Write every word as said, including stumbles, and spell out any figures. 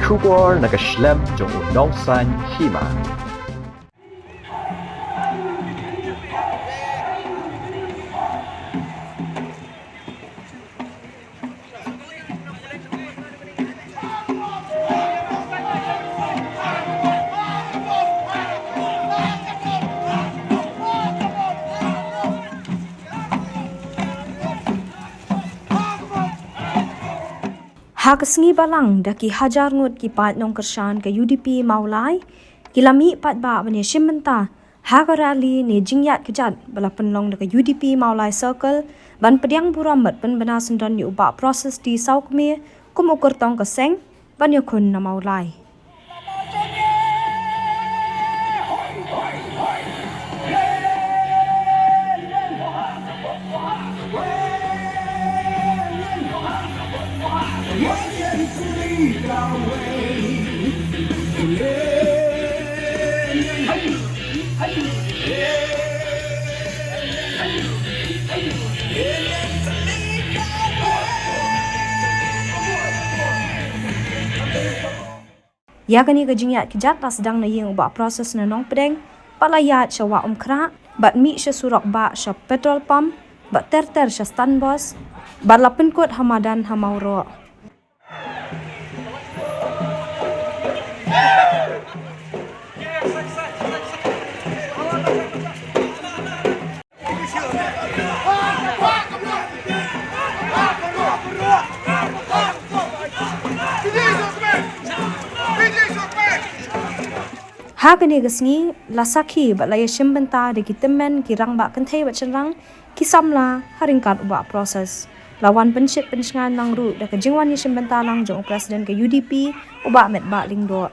Khubor na ka shlem jong u nongsan hima. Ha ka sngi Balang, da ki hajar ngut ki paid nongkyrshan ka U D P Mawlai ki la mih paidbah ban ïashim bynta ha ka rally ne jingïaid kjat ba la pynlong da ka U D P Mawlai Circle ban pdiang burom bad pynbna syndon ïa u Bah Process T Sawkmie kum u kyrtong ka seng ban ïakhun na Mawlai. Ïa kane ka jingïaid kjat la sdang na ïing u Bah Process na Nongpdeng, bad la ïaid sha Wah Umkhrah, bad mih sha surok bah sha petrol pump, bad ter ter sha stand bus, bad la pynkut ha madan ha Mawroh. Ha kane ka sngi la sakhi bad la ïashim bynta da ki tymmen, ki rangbah kynthei bad shynrang, ki samla ha ryngkat u Bah Process. La wan pynshit pynshngaiñ lang ruh da ka jingwan ïashim bynta lang jong u President ka U D P, u Bah Metbah Lyngdoh.